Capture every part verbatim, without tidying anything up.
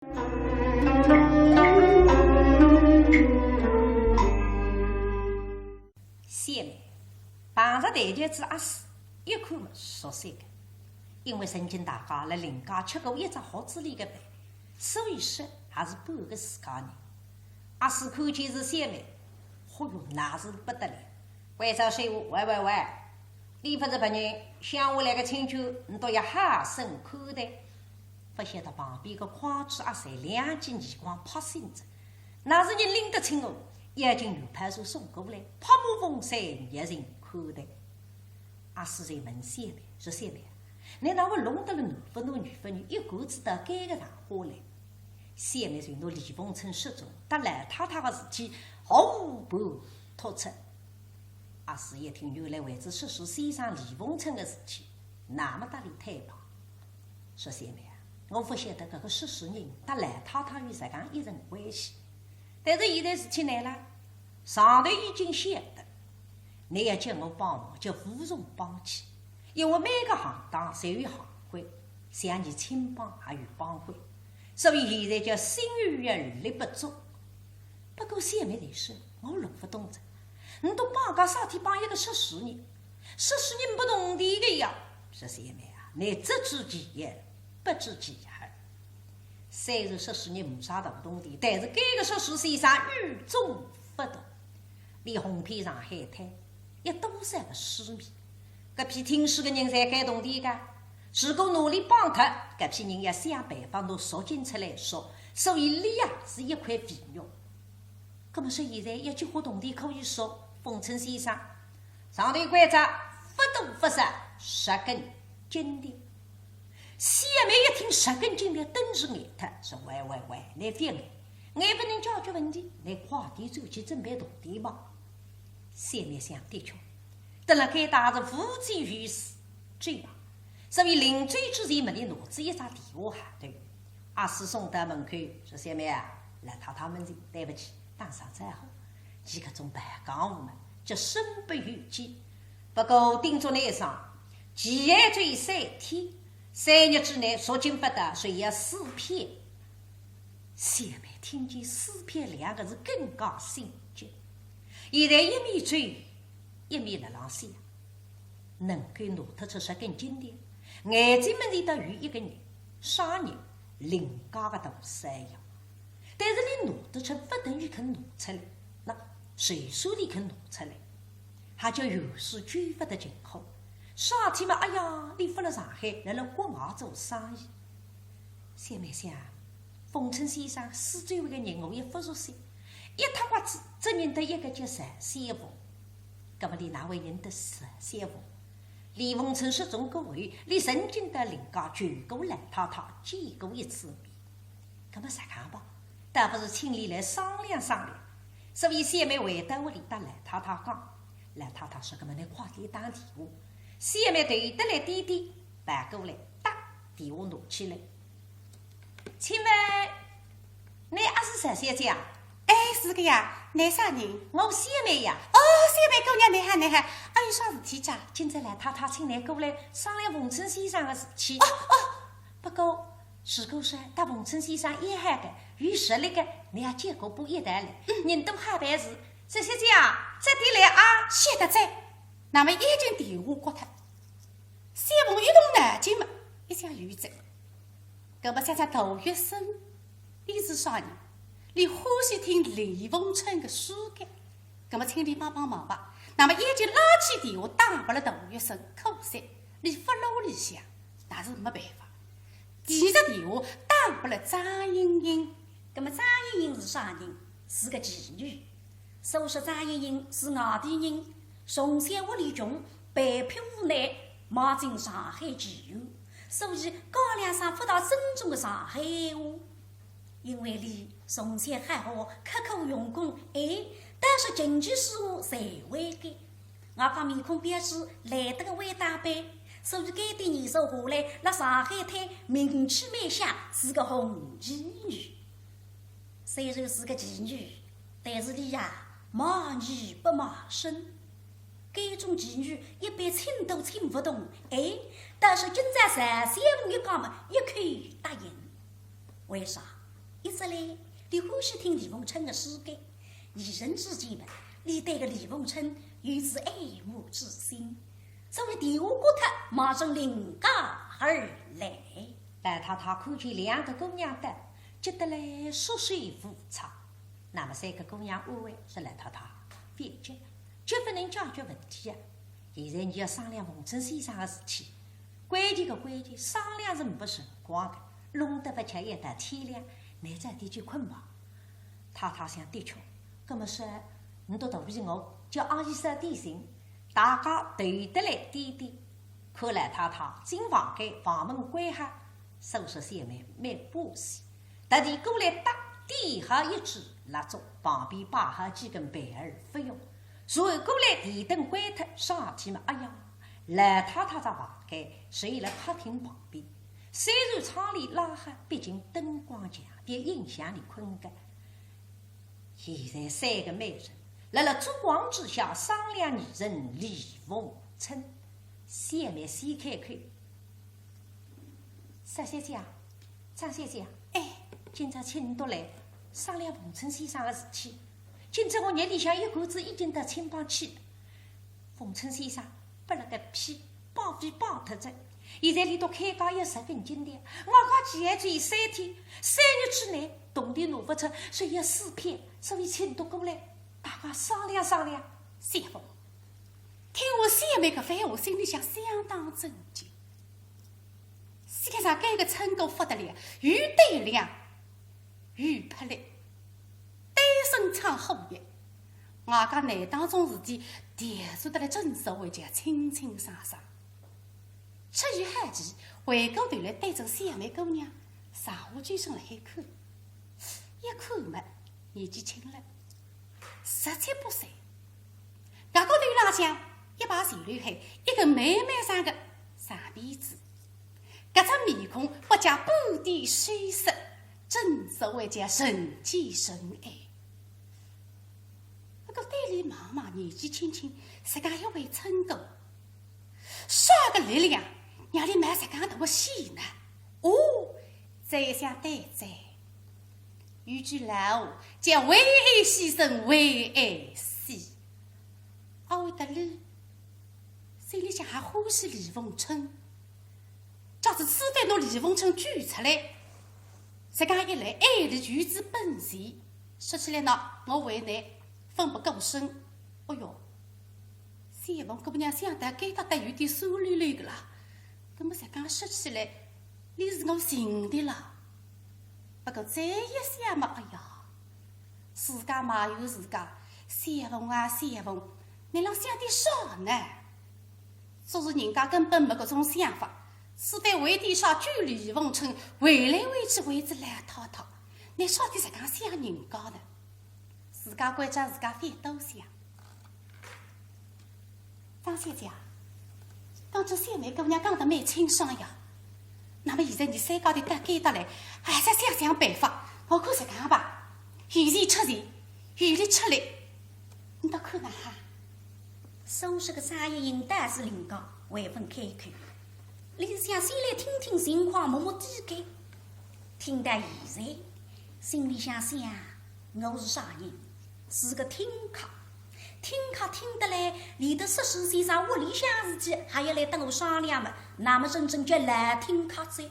小妹，碰着台前之阿四，一看么熟悉个，因为曾经大家辣林家吃过一只盒子里个饭，所以说还是半个自家人。阿四看见是小妹，嚯哟，那是不得了。关照手下，喂喂喂，你勿是别人，乡下来个亲眷，你都要好生看待。勿晓得旁边个侉子阿三两记耳光拍醒仔， 那是人拎得清哦，已经有派出所送过来，拍马奉送，热情款待。阿四就问小妹，说小妹啊，倷哪会弄得了男勿男女勿女，一干子到该个场化来？小妹就拿李凤春失踪搭老太太个事体和盘托出。阿四一听，原来为仔说书先生李凤春个事体，那么搭俚推扳。 说小妹啊，我勿晓得搿个说书人搭老太太有啥个一层关系，但是现在事体难了，上头已经晓得，倷要叫我帮忙，叫无从帮起，因为每个行当侪有行规，像伲青帮也有帮规，所以现在叫心有余而力不足。不过小妹就说，我弄勿懂哉，倷笃帮个啥体帮一个说书人？ 说书人没铜钿个呀。说小妹啊，倷只知其一，不知其二。虽然说书人没啥大铜钿，但是该个说书先生与众不同。俚红遍上海滩，有多少个书迷，搿批听书个人侪该铜钿个。如果拿俚帮脱，搿批人要想办法拿赎金出来赎，所以俚也是一块肥肉。 葛么说现在有几化铜钿可以赎？凤春先生，上头关照，勿多勿少，十根金条。小妹一听十根金条，顿时呆脱，说：喂喂喂，倷覅呆，我勿能解决问题，倷快点转去准备铜钿吧。小妹想，的确，等辣该搭是无济于事，对吧？所以临走之前，问俚拿仔一只电话号头。 阿四送到门口，说：小妹啊，老太太问倷，对勿起，打声招呼，伲搿种办江湖嘛，叫身不由己。不过叮嘱倷一声，期限只有三天，三日之内赎金勿到，就要撕票。小妹听见撕票两个字更加心急，现在一面走，一面辣浪想， 能够拿得出十根金条，眼睛门前头有一个人，啥人？林家个大少爷。但是俚拿得出，勿等于肯拿出来，那就算俚肯拿出来，也叫有事救勿得近渴。啥体嘛，哎呀，俚勿辣上海，辣辣国外做生意。小妹想，凤春先生四周围个人我也勿熟悉，一塌刮子只认得一个叫单小凤。 葛么俚哪会认得单小凤？李凤春失踪过后，俚曾经到林家求过老太太，见过一次面。葛么实梗吧，倒不如请俚来商量商量。所以小妹回到屋里搭老太太讲，老太太说：葛么倷快点打电话。小妹头得来点点，跑过来，哒，电话拿起来。 请问，倷阿是单小姐啊？哎，是个呀，倷啥人？我小妹呀。哦，小妹姑娘，倷好，倷好。阿有啥事体介？今朝老太太请倷过来商量凤春先生个事体。哦，哦。不过，如果说搭凤春先生要好个，有实力个，倷也叫过一道来，人多好办事。单小姐啊，早点来啊。晓得哉。那么已经电话挂脱。 小凤一动脑筋嘛，一想有哉。葛么想想杜月笙，俚是啥人？俚欢喜听李凤春个书个，葛么请俚帮帮忙吧。那么已经拿起电话打拨了杜月笙，可惜俚勿落里向，那是没办法。第二只电话打拨了张莹莹，葛么张莹莹是啥人？是个妓女。 所说张莹莹是外地人，从小屋里穷，被迫无奈，卖进上海妓院，所以讲两声勿大正宗个上海闲话。因为俚从小好学，刻苦用功，哎，倒是琴棋书画侪会个。外加面孔标致，来得个会打扮，所以该点年数下来，辣上海滩名气蛮响，是个红妓女。 虽然是个妓女，但是俚呀，卖艺不卖身。该种妓女一般请都请勿动，哎，但是今朝单小凤一讲嘛，一口答应。为啥？一直来，俚欢喜听李凤春的书个，二人之间嘛，俚对个李凤春有仔爱慕之心，所以电话挂脱，马上另驾而来。老太太看见两个姑娘到，急得来束手无策。那么三个姑娘安慰说：“老太太，覅急，急勿能解决问题啊。现在伲要商量凤春先生的事体，关键个关键，商量是没辰光个，弄得勿巧一到天亮，倷早点去困吧。”太太想，的确，葛么说，倷笃肚皮饿，叫阿姨烧点心，大家头得来点点。看老太太进房间，房门关好，苏氏小妹蛮把戏，特地过来搭点好一支蜡烛，旁边摆好几根培尔芙蓉，随后过来电灯关脱，啥体嘛，哎呀，老太太只房间就勒客厅旁边。虽然窗帘拉好，毕竟灯光强，也影响俚困觉。现在三个美人辣辣烛光之下商量女人李凤春，小妹先开口：“苏小姐啊，张小姐啊，哎，今朝请倷笃来商量凤春先生的事体。今朝我日里向一干子已经到青帮去了。凤春先生拨勒个批绑匪绑脱仔，现在俚笃开价要十根金条，外加期限只有三天，三日之内铜钿拿勿出，就要撕票，所以请倷笃过来，大家商量商量。”小凤，听完小妹搿番闲话，心里向相当震惊。世界上搿个春哥勿得了，又胆量，又魄力，单身闯虎穴。外加难当中事体，调查得来真所谓叫清清爽爽。出于好奇，回过头来对准小妹姑娘，上下九身辣海看。一看嘛，年纪轻了，十七八岁。额角头浪向一排齐刘海，一根蛮蛮长个长辫子。搿张面孔不加半点修饰，真所谓叫人见人爱。 搿个对俚望望，年纪轻轻，自家一位春哥，啥个力量让俚望自家大个喜呢？哦，这一想对哉，有句老话叫为爱牺牲，为爱死。阿会得俚心里向还欢喜李凤春，假使此番拿李凤春救出来，自家一来爱俚有仔本钱，说起来呢，我为难 奋不顾身。哎哟，小凤姑娘想到该搭搭有点酸溜溜个啦。搿么实梗说起来，俚是我寻的啦。不过再一想嘛，哎呀，自家埋怨自家，小凤啊小凤，倷勒想点啥呢？ 说是人家根本没搿种想法，此番为点啥救李凤春，为来为去为仔老太太，倷啥体实梗想人家呢？自家关照自家覅多想。张小姐啊，刚才小妹姑娘讲得蛮清爽呀。那么现在伲三家头到该搭来，还是想想办法，我看实梗吧，有钱出钱，有力出力，倷倒看哪哈？ 苏轼个张一英倒是灵光，还朆开口。俚想先来听听情况，摸摸底个。听到现在，心里想想，我是啥人？是个听客。听客听得来，连得苏轼先生屋里向事体还要来搭我商量么，那么真正叫老听客哉。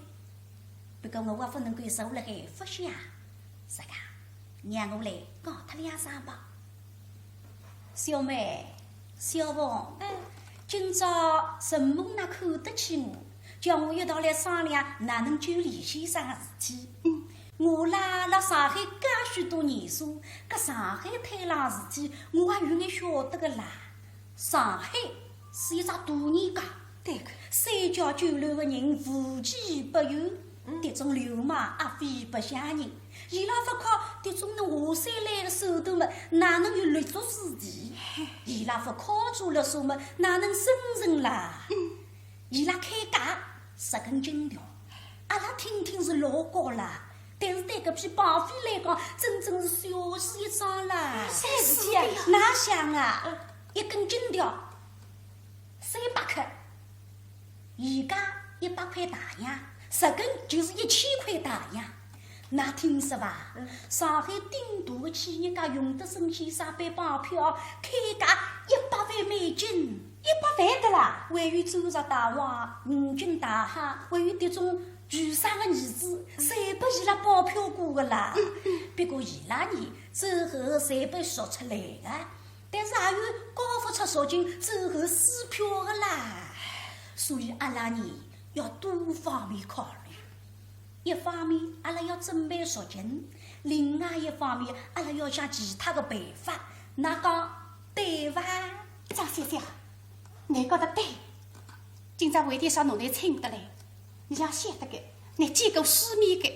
不过我也勿能够坐辣海勿响。实梗，让我来讲脱两声吧。 小妹，小凤，嗯。今朝沈母那看得起我，叫我一道来商量哪能救李先生个事体。嗯。我啦，辣上海介许多年数，搿上海滩浪事体，我也有眼晓得个啦。上海是一只大严家， 对个。三教九流个人无奇不有，嗯。迭种流氓阿飞白相人，伊拉勿靠迭种能下三滥个手段么，哪能有立足之地？嘿。伊拉勿靠住了手么，哪能生存啦？嗯。伊拉开价十根金条，阿拉听听是老高啦，但是对搿批绑匪来讲，真正是小事一桩啦。哎，是的呀。哪想啊？嗯。一根金条 三百克，现价一百块大洋，十根就是一千块大洋。㑚听说伐？上海顶大个企业家荣德生先生被绑票，开价一百万美金。一百万的啦？还有周日大王、五金大亨，还有迭种巨商个儿子，侪拨伊拉绑票过个啦。不过伊拉呢，最后侪被赎出来个，但是也有交勿出赎金，最后撕票个啦。所以阿拉呢，要多方面考虑。 一方面，阿拉要准备赎金，另外一方面，阿拉要想其他个办法，㑚讲对伐？张小姐，倷讲得对。今朝为点啥拿倷请得来？倷也晓得个，倷见过世面个。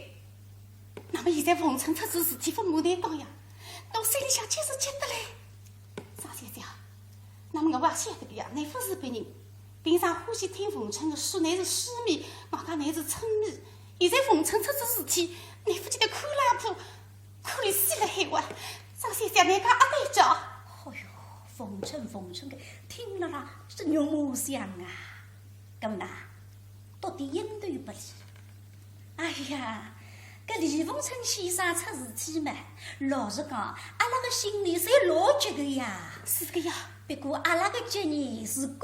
那么现在逢春出仔事体，勿瞒倷讲呀，我心里向急是急得来。 张小姐啊，那么我也晓得个呀，倷勿是别人，平常欢喜听逢春个书，倷是书迷，外加倷是春迷。现在逢春出仔事体，倷勿见得看冷铺，看得死了海哇。张小姐，倷讲阿对着？哦哟，逢春，逢春个，听了啦，是肉麻想啊。搿么呐，到底应对勿理。 哎呀，搿李逢春先生出事体嘛，老实讲，阿拉个心里侪老急个呀。是个呀。不过阿拉个急呢是赶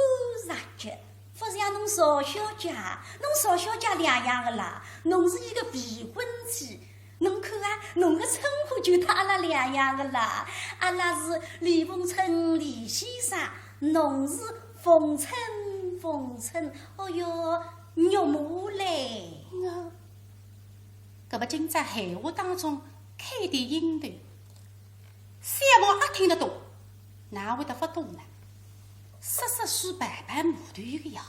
煞急，勿像侬赵小姐，侬赵小姐两样个啦，侬是一个未婚妻，侬看啊，侬个称呼就搭阿拉两样个啦，阿拉是李逢春李先生，侬是逢春逢春，哦哟，肉麻嘞。我 搿么今朝闲话当中开点音头，小毛阿听得懂，哪会得勿懂呢？说说书，盘盘木头个呀。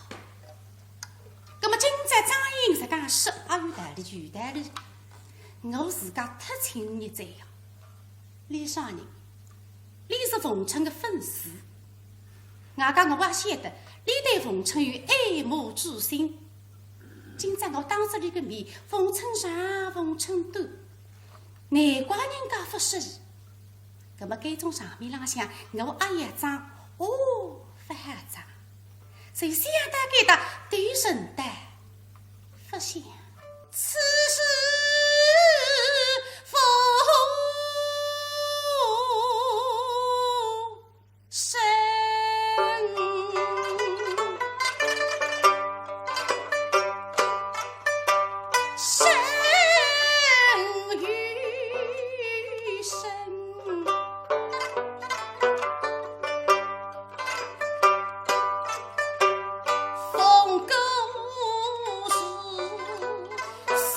搿么今朝张英是讲说也有道理，有道理。我自家忒亲热哉呀。李商人，李是逢春个粉丝，外加我也晓得，李对逢春有爱慕之心。 今朝我当着俚个面，逢春长，逢春短，难怪人家勿适意。搿么该种场面浪向，我阿要装，哦，勿好装。谁想到该搭对人家勿像。此事勿 生，生与生，逢过是死。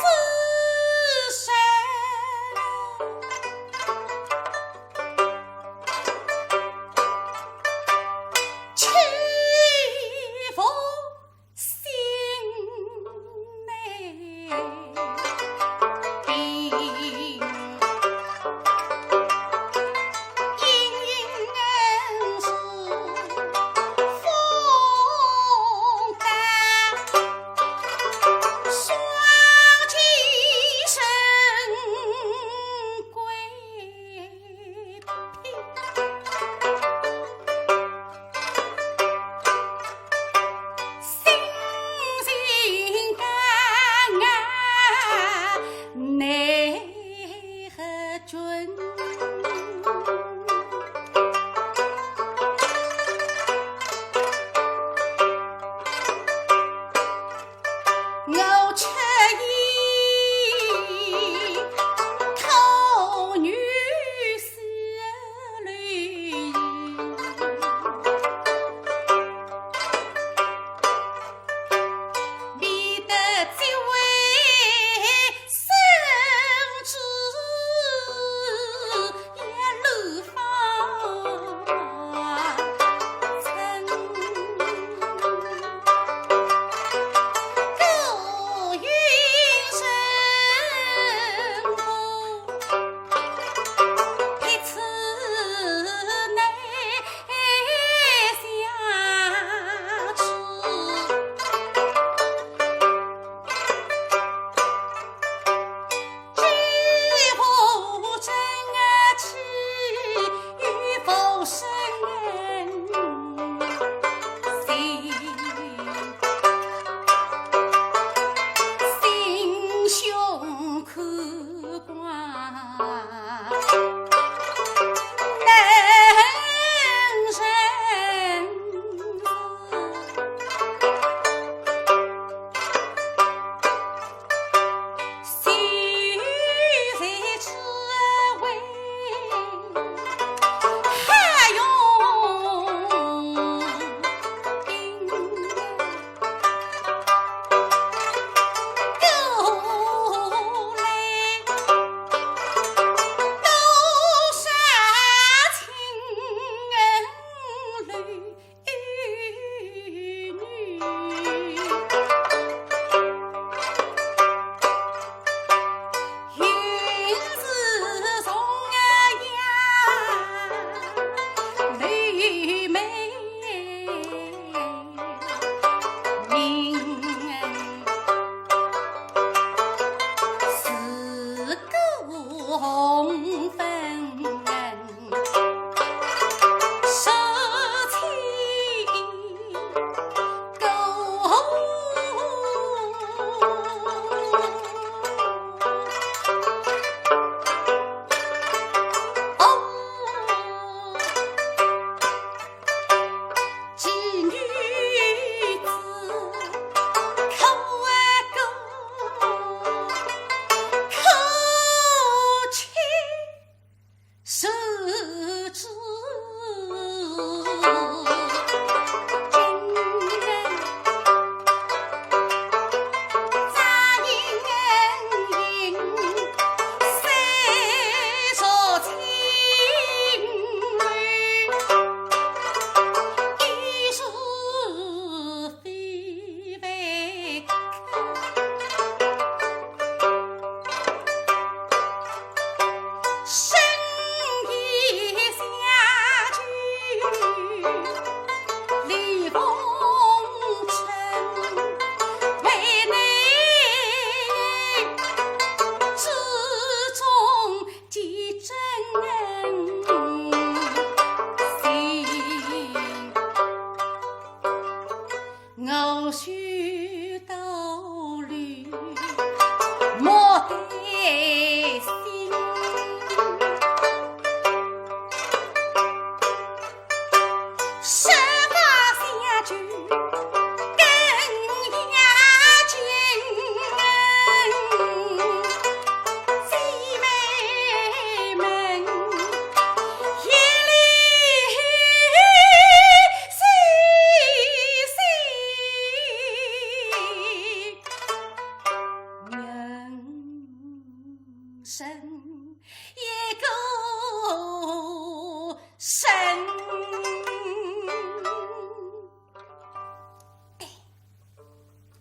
哎，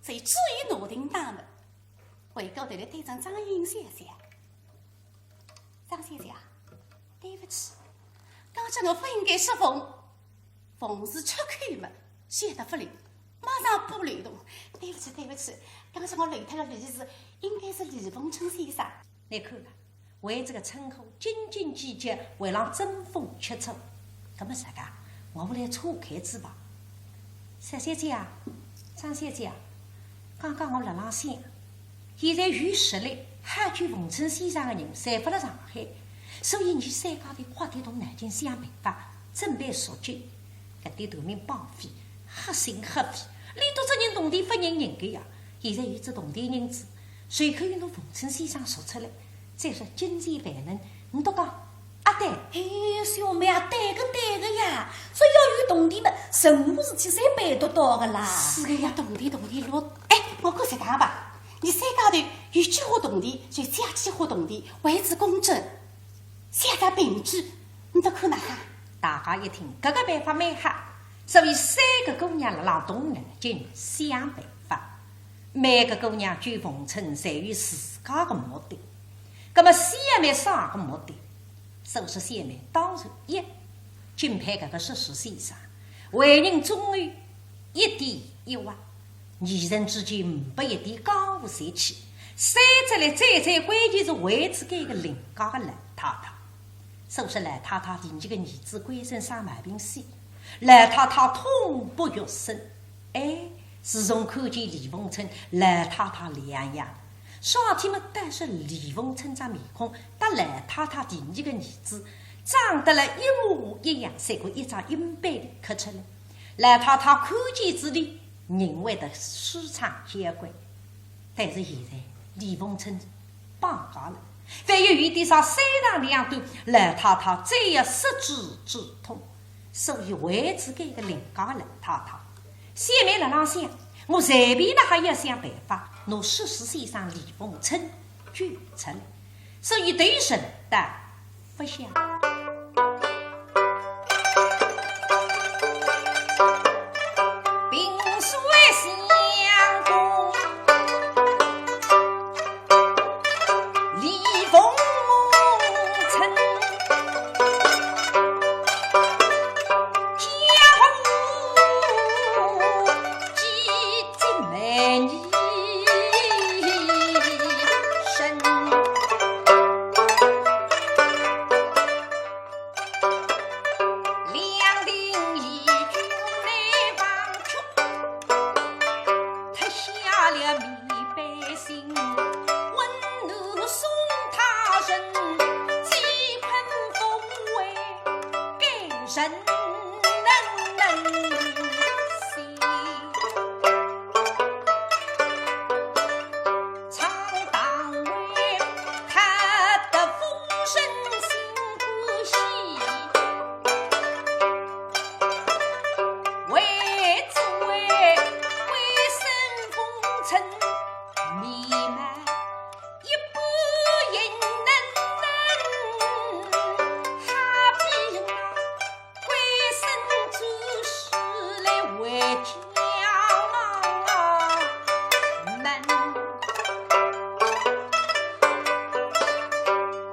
这至于罗定大门，回过头来对张张英笑笑。张小姐啊，对不起，刚才我不应该说凤，凤字出口嘛，说得不灵，马上补漏洞。对不起，对不起，刚才我漏脱个例字，应该是李凤春先生。你看看， 为这个称呼斤斤计较，为了争风吃醋。那么啥个，我们来错开嘴吧。小小姐啊，张小姐啊，刚刚我辣浪想，现在有实力喊救凤春先生的人侪勿辣上海，所以伲三家头快点动脑筋想办法，准备赎金。搿点断命绑匪，黑心黑肺，连笃只银铜钿勿认人个呀！现在有只铜钿银子，随口又拿凤春先生赎出来， 再说金钱万能，你都讲阿对？哎，小妹啊，对个对个呀，只要有铜钿嘛，任何事体侪办得到个啦。是个呀，铜钿铜钿落，哎，我讲实梗吧，伲三家头有几化铜钿，就借几化铜钿，为之公证，写张凭据，你都看哪哈？大家一听，搿个办法蛮好，所以三个姑娘辣浪动脑筋想办法。 每个姑娘救凤春侪有自家个目的。葛么小妹啥个目的？说是小妹，当然一，敬佩搿个说书先生，为人忠厚，一点一画，二人之间呒不一点江湖邪气。三则来最最关键是为仔搿个林家个老太太。说是老太太第二个儿子归身生毛病死，老太太痛不欲生。 哎，自从看见李凤春，老太太两样。啥体么，但是李凤春张面孔，搭老太太第二个儿子，长得了一模一样，像个一张印版的刻出来。老太太看见之后，人会得舒畅交关。但是现在，李凤春 绑架了，万一有点啥三长两短，老太太再要失子之痛，所以为仔搿个林家老太太，小妹辣浪想，我随便哪哈也要想办法，拿说书先生李凤春救出来，所以头沉到 勿响。人能能行。常当为他的夫人心欢喜，为只为微生风尘迷漫。 一般人能能，好比那归身之事来回家门。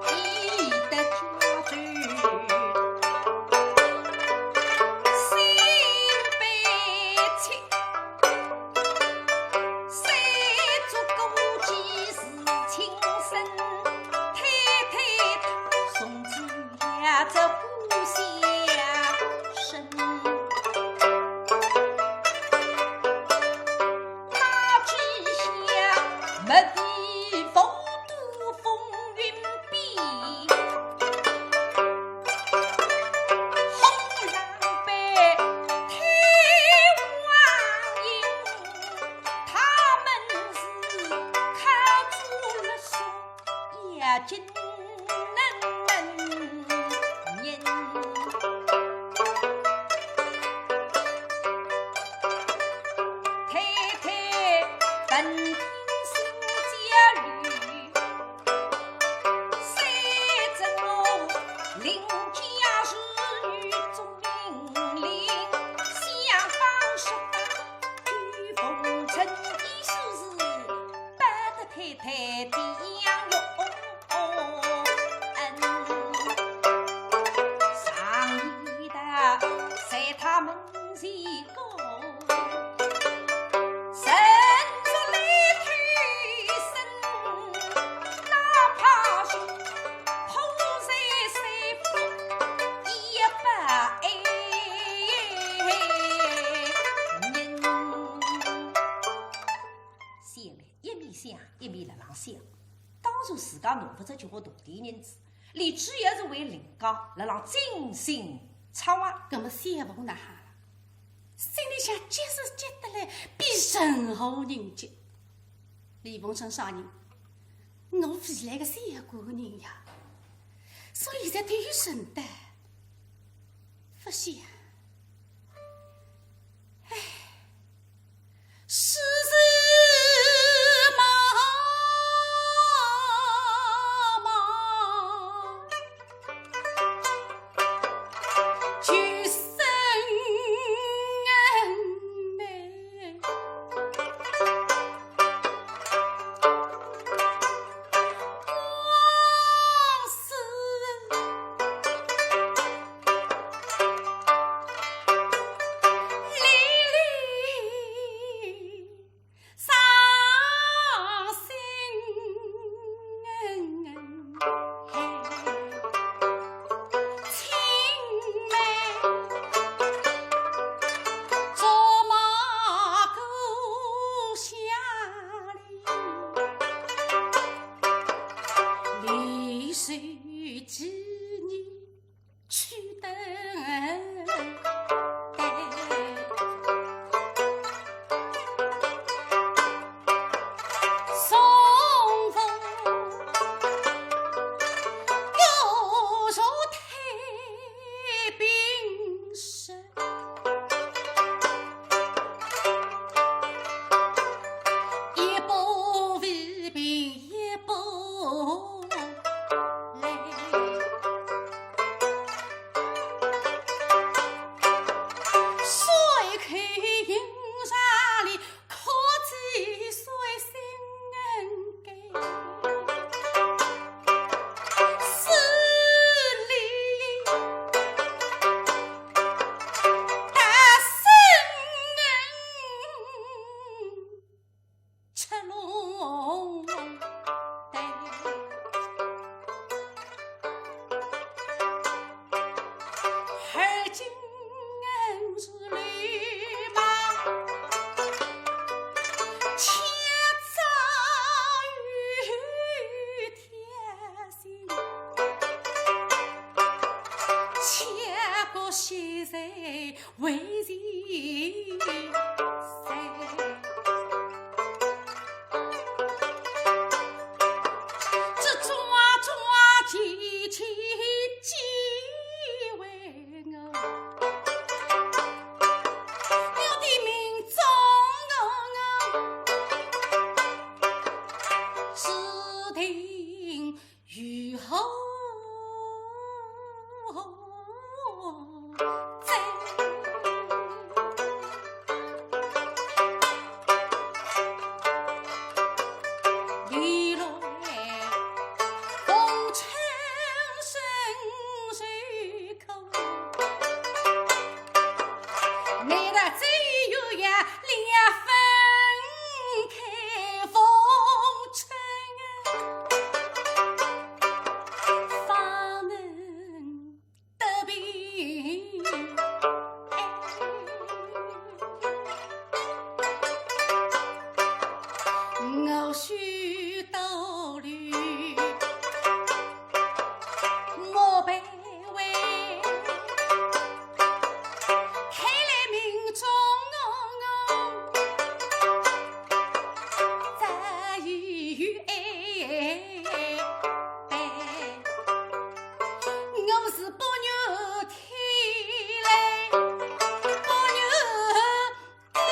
一得家主心悲切。 三足过继是亲生，太太她送走了这故乡身。那几下没地方躲风云边， 红浪背太王爷，他们是靠住了手，也真能人。太太本听信家里 三只我林家是女中名令，想方设法与风尘一世事，报得太太的养育恩。上一代在他门前过， 人若来投生，哪怕是破财三福也不爱人。想了，一面想，一面辣浪想。当然自家拿勿出几化铜钿银子，俚主要是为林家辣浪尽心策划。搿么小凤哪哈？ 心里向急是急得来，比任何人急。李凤生啥人？我未来个小官人呀，所以现在头沉得勿响。唉，世事茫茫。现在为谁谁？这桩桩件件皆为我，我的命中注定 如何走？雨来风春深水 难道只有月亮分开风尘，方能得平安？我须多虑，我卑微。 看来命中早已有安排，我是不愿天来，不愿地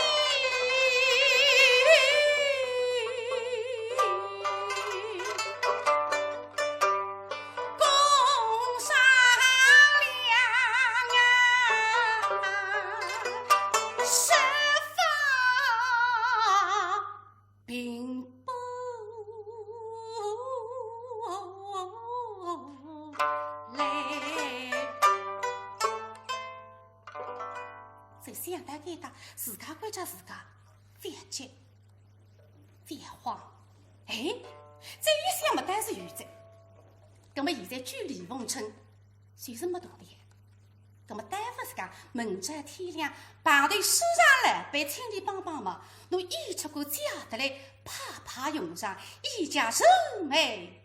共商量啊，设法并不来。首先要大家讲，自家关照自家，覅急，覅慌。哎，这一想嘛，倒是有哉。葛么现在救李逢春，就是没道理。葛么耽误自家明朝天亮，碰头书场老板请俚帮帮忙，拿伊出个借得来派派用场，以解燃眉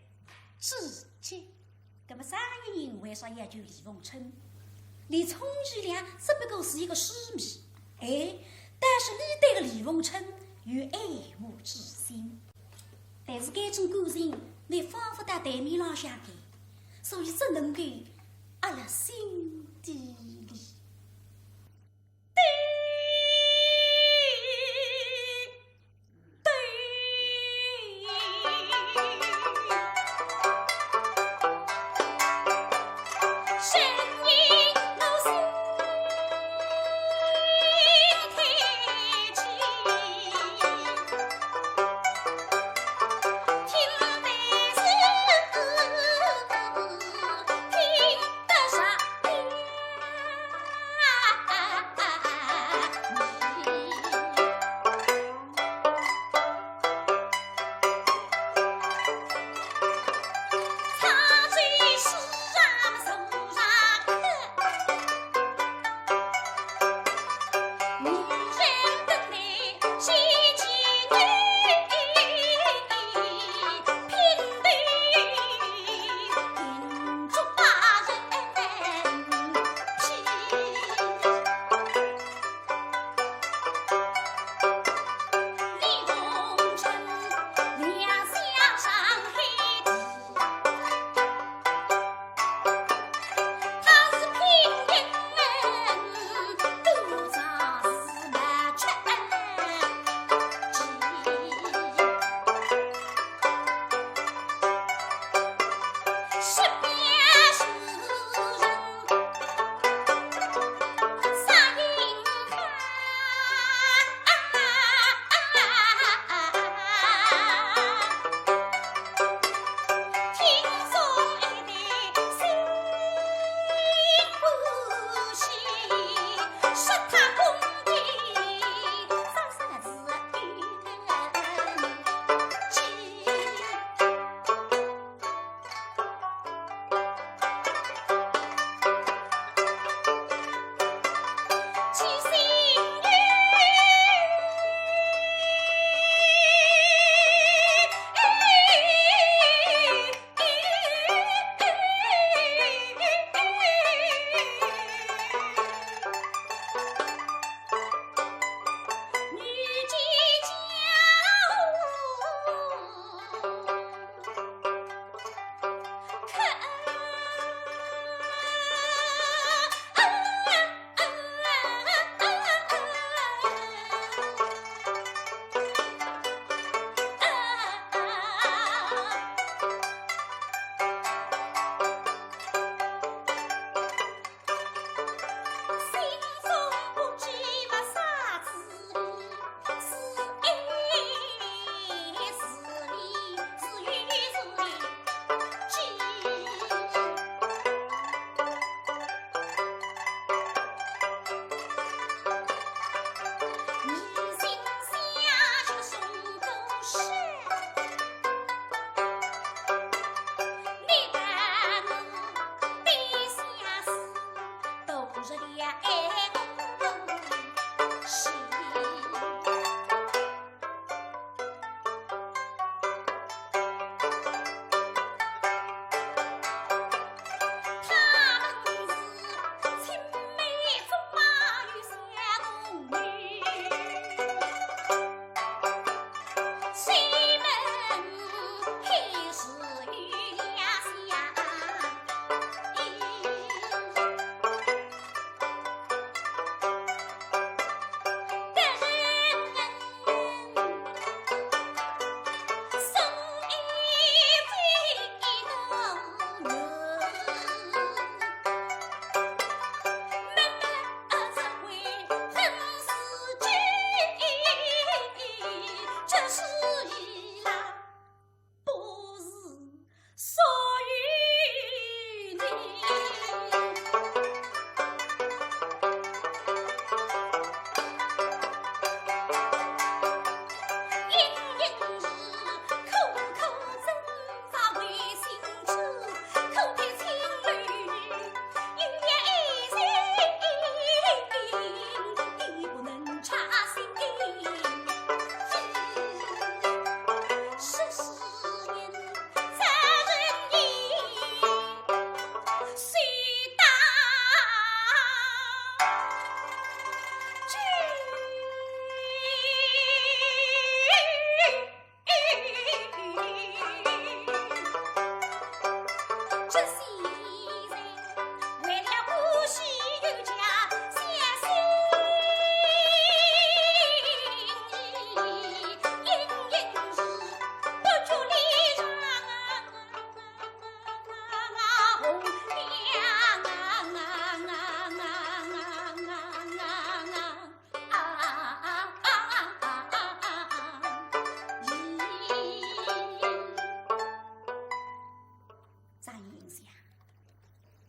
之急。 葛么生意人为啥要救李逢春？连充其量只不过是一个书迷，哎，但是俚对个李逢春有爱慕之心。但是该种感情，俚仿佛到台面浪向个，所以只能够压辣心底里。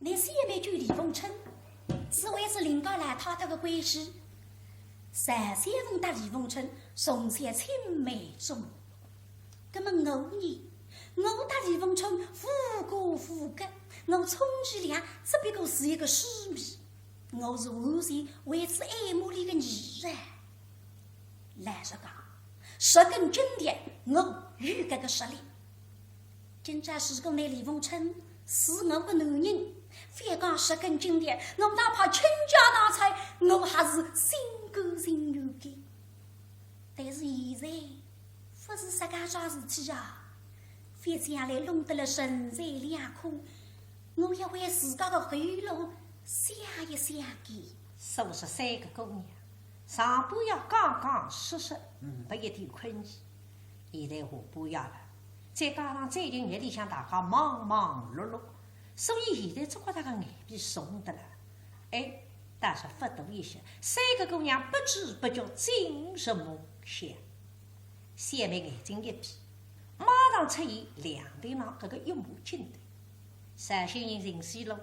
倷小妹救李凤春，是为仔林家老太太个关系。单小凤搭李凤春从小青梅竹马，葛么我呢？我搭李凤春无瓜无葛，我充其量只不过是一个书迷，我是完全为仔爱慕俚个艺术。 老实讲，十根金条我有搿个实力。今朝如果拿李凤春是我个男人，覅讲十根金条，我哪怕倾家荡产，我还是心甘情愿个。但是现在，勿是实梗桩事体啊，覅将来弄得了人财两空，我要为自家个后路想一想个。苏氏三个姑娘， 上半夜讲讲说说，呒不一点困意。现在下半夜了，再加上最近日里向大家忙忙碌碌，所以现在只觉得个眼皮重得了。哎，但是勿多一歇，三个姑娘不知不觉进入梦乡。小妹眼睛一闭，马上出现凉亭浪搿个一抹金头。 绍兴人寻死路，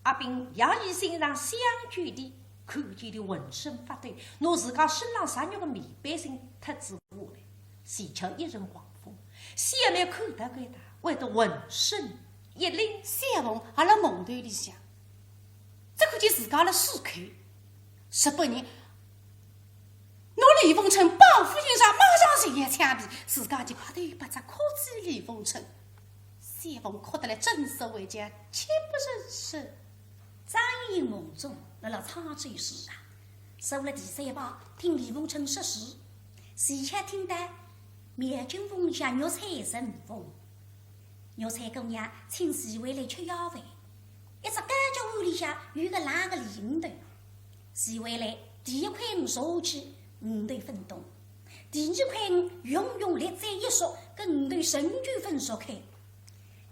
阿炳夜里身上相救的，看见俚浑身发抖，拿自家身浪着肉个棉背心脱仔下来，前脚一阵狂风，小妹看到搿搭，会得浑身一凛。小凤也辣梦头里向，只看见自家辣水口，十八年 拿李凤春绑夫人上，马上就要枪毙，自家就快点拨只哭仔李凤春。小凤哭得来真是为叫泣不成声。张莹莹梦中辣辣唱这首啊，坐辣第三排听李凤春说书，恰巧听到描金凤里向玉彩成凤。 玉彩姑娘请徐惠兰吃夜饭，一只高脚碗里向有个烂个醴鱼头。徐惠兰第一块鱼夹下去，鱼头勿动；第二块鱼用用力再一缩，搿鱼头仍旧勿缩开。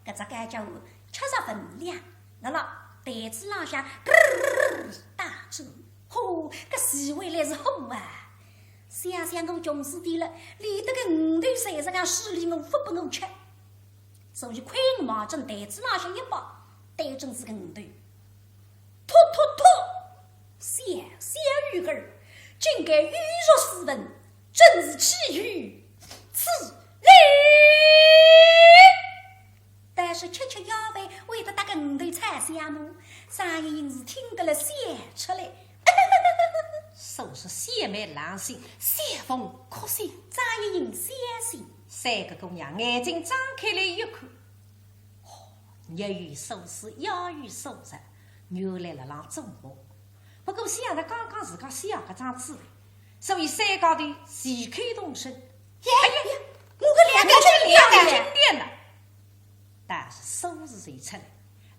搿只高脚碗吃着分量，辣辣台子浪向咯咯咯咯打转。嚯，搿徐惠兰是火啊！想想我穷死点了，连得个鱼头侪是讲势利，我勿拨我吃。 所以筷子望准台子浪向一摆，对准仔个鱼头。突突突！小小鱼儿，竟敢鱼肉斯文，真是岂有此理！但是吃吃夜饭，为得搭个鱼头吵相骂，张莹莹是听得了笑出来。苏氏小妹冷心，小凤哭心，张莹莹笑心。 三个姑娘眼睛张开来一看，哦，日有所思，夜有所思，原来辣浪做梦。不过想着刚刚自家写搿张纸头，所以三家头异口同声：“哎呀，我个两根金条呢？”两根金条呢？但是苏氏就出来，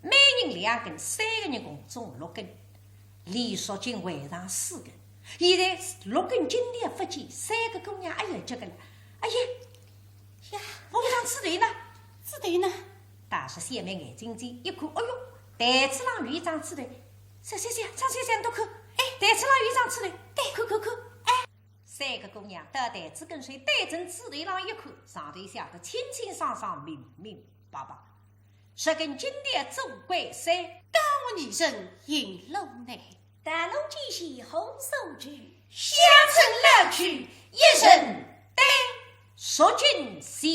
每人两根，三个人共总六根，李淑君还剩四根。现在六根金条勿见，三个姑娘哎呀急个了，哎呀， 呀，我搿张纸头呢？纸头呢？但是小妹眼睛睛一看，哎哟，台子浪有一张纸头。小小小，张小小，侬看，哎，台子浪有一张纸头，对，看看看，哎。三个姑娘到台子跟前，对准纸头浪一看，上头写得清清爽爽、明明白白。十根金条做关山，江湖女人引路难。 道路艰险何所去？乡村老去一人单。淑君是